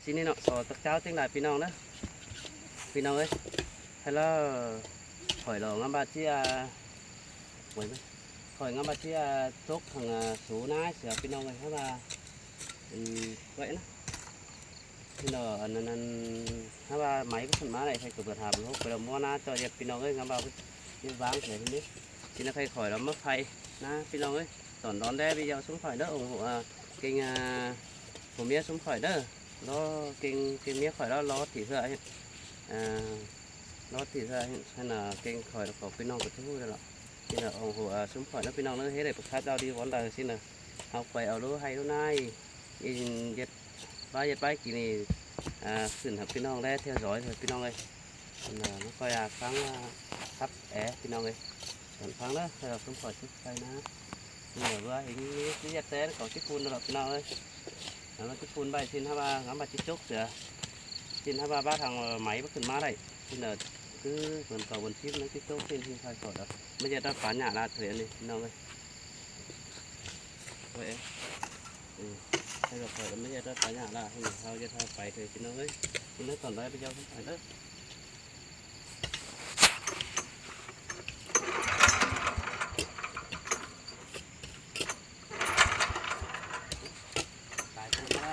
ຊີ້ນີ້ເນາະ ຂໍຈັກເຈົ້າຈັ່ງໃດພີ່ນ້ອງເດີ ພີ່ນ້ອງເອີຍ. ຮາໂລ ຂ້ອຍລອງງາມບາດເຈຍ ໂອ້ຍ ຂ້ອຍງາມບາດເຈຍຈົກທາງ ອ່າ ສູນາຍເສືອພີ່ນ້ອງເອີຍ ເພາະວ່າ ອືມ ໄວ້ນະ ພີ່ນ້ອງ ອັນນັ້ນ ອັນ ຖ້າວ່າໄໝບໍ່ຂຶ້ນມາໄດ້ ໃຜກໍເບີດຫາເບີຫົກໄປແລ້ວ ມົວໜ້າເຈົ້າເຮັດພີ່ນ້ອງເອີຍ ງາມບາດເຈຍວາງແຖວນີ້ ຊິນະໄຂ່ຂ້ອຍລະມາໄຟນະພີ່ນ້ອງເອີຍ. ຕອນດອນແດ່ວິດຽວຊຸມຂ້ອຍເດີ ໂອ້ໂຫ ອ່າ ເກັ່ງ ອ່າ ຜົວເມຍຊຸມຂ້ອຍເດີ ລໍເກັ່ງ ເກັ່ງເມຍຂ້ອຍລະລໍຖີເທື່ອ ອ່າ ລໍຖີເທື່ອ ຫັ້ນນະ ເກັ່ງຂ້ອຍລະຂອງພີ່ນ້ອງກໍຮູ້ແລ້ວລະ ນີ້ລະ ໂອ້ໂຫ ອ່າ ຊຸມຂ້ອຍນະພີ່ນ້ອງເດີ ເຮັດໃຫ້ປະຊາເຈົ້າດີບ່ອນໃດຊີ້ນະ ເອົາໄປເອົາໂລໄຮ່ໂລນາ ອີ່ເຮັດ ວ່າເຮັດໄປກິນນີ້ ອ່າ ຂຶ້ນໃຫ້ພີ່ນ້ອງແລແຖວຊອຍພີ່ນ້ອງເອີຍ. ອັນນ່າ ມັນຄ່ອຍ ອ່າ ຟັງ ອ່າ ຄັບແອພີ່ນ້ອງເອີຍ ຟັງເດີ ໃຫ້ເຮົາສົມຄອຍສຸດໄປນະ. ນີ້ແຫຼະວ່າເຫັນມີຊິເຮັດແຕ່ເຂົາຊິປູນດອກພີ່ນ້ອງເອີຍ ແລ້ວມັນຊິປູນໄປຊີ້ນ ຖ້າວ່າງາມວ່າຊິຈົກເສືອ ຊີ້ນ ຖ້າວ່າບາດທາງໄໝມັນຂຶ້ນມາໄດ້ຊີ້ນ ຄືເພິ່ນເຂົາບົນທິບມັນຊິຈົກຊີ້ນ ທີ່ໃສ່ເຂົາດອກ ມັນຈະໄດ້ປານຫຍ້າລາດເລີຍອັນນີ້ພີ່ນ້ອງເອີຍ. ໂອ້ຍ ເອີ ໃຫ້ເຂົາໄປ ມັນຈະໄດ້ປານຫຍ້າລາດ ເຮົາຈະໄດ້ໄປເລີຍພີ່ນ້ອງເອີຍ. ກິນໄດ້ຕອນໃດໄປເຈົ້າໄປເດີ. ຕາຍຄົນລະ.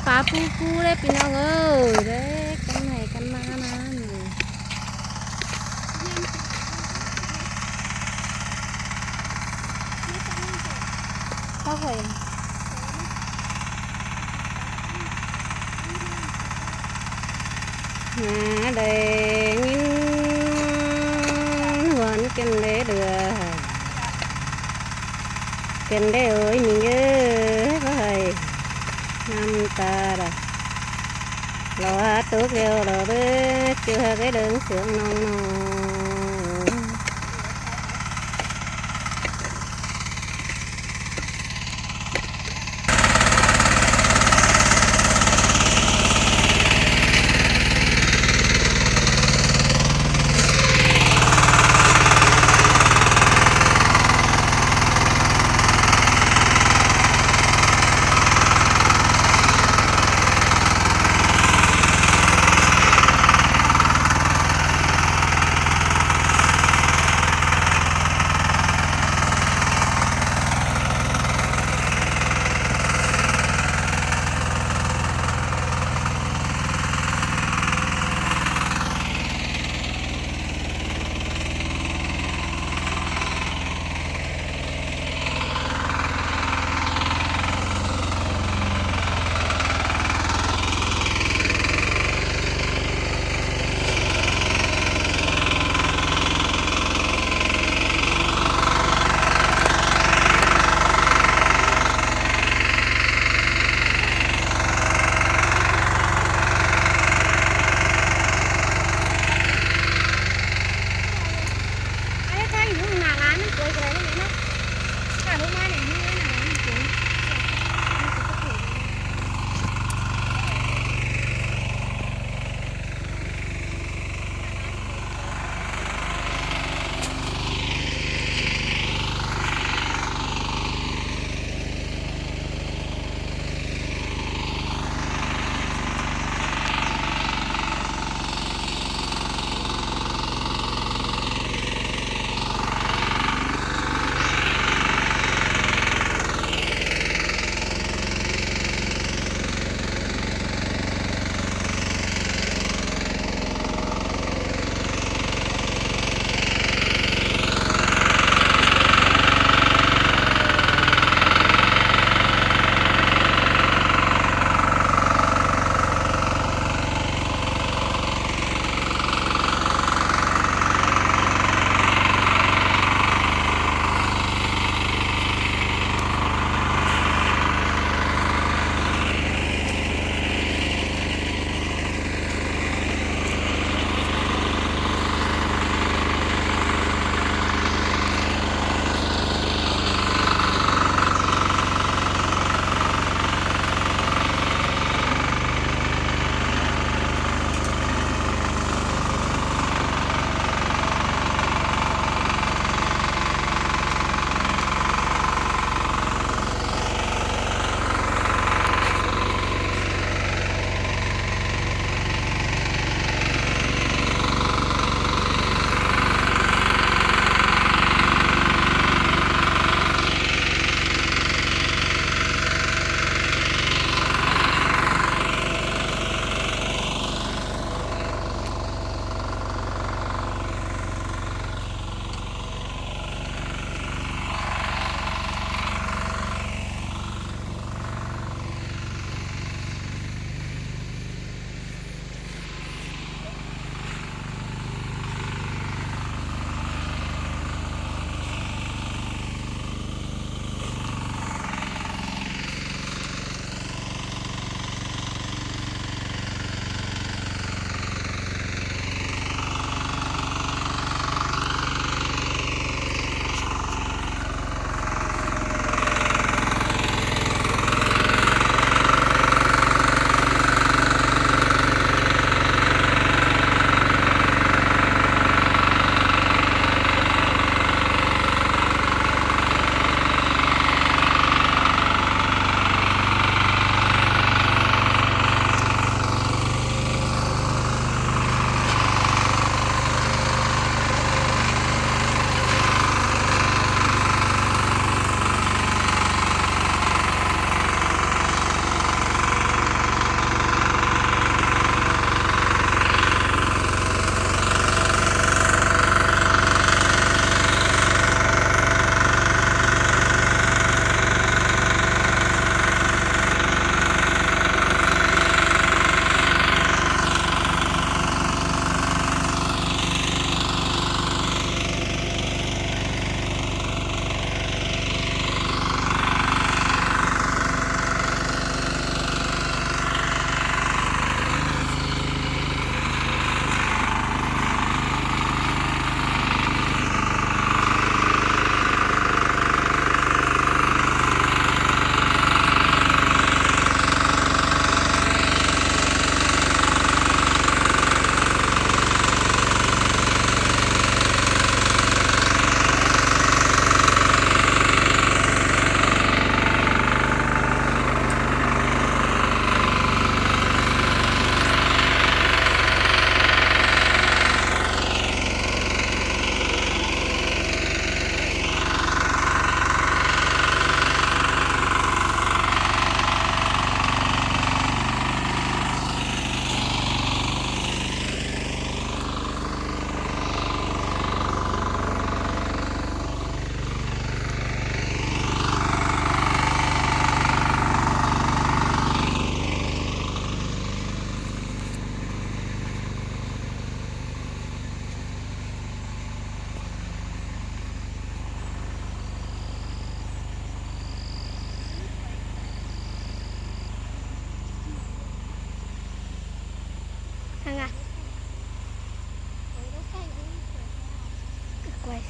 ປາປູກູເດ້ພີ່ນ້ອງເອີຍ ເດ້ກັນໃຫ້ກັນມານັ້ນ ເຂົາເອີ້ນ ຫາໄດ້ຍິນຫວນກັນເດ້ເດີ ກັນເດ້ເອີຍ ມິງເອີຍ ບໍ່ໃຫ້ນ້ຳຕາດາ ລໍຫາຕົກແລ້ວລໍເບີດ ເຈົ້າຫາກໄດ້ເດີງເສຍງນ້ອງໆ.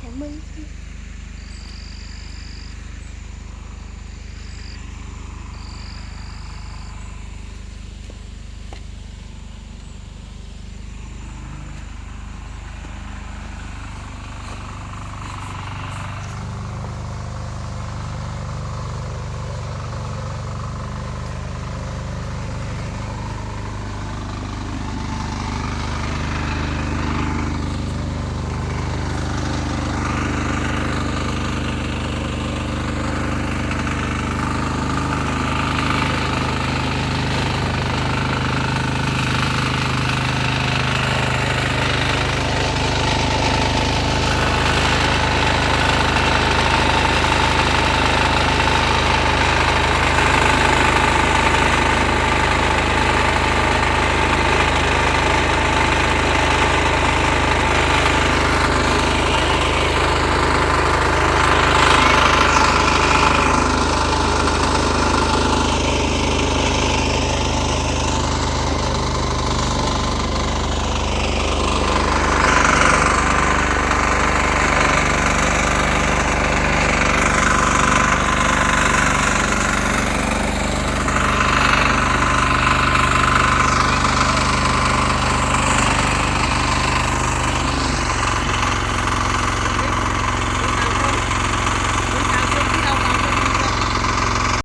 ຂອງມຶງ.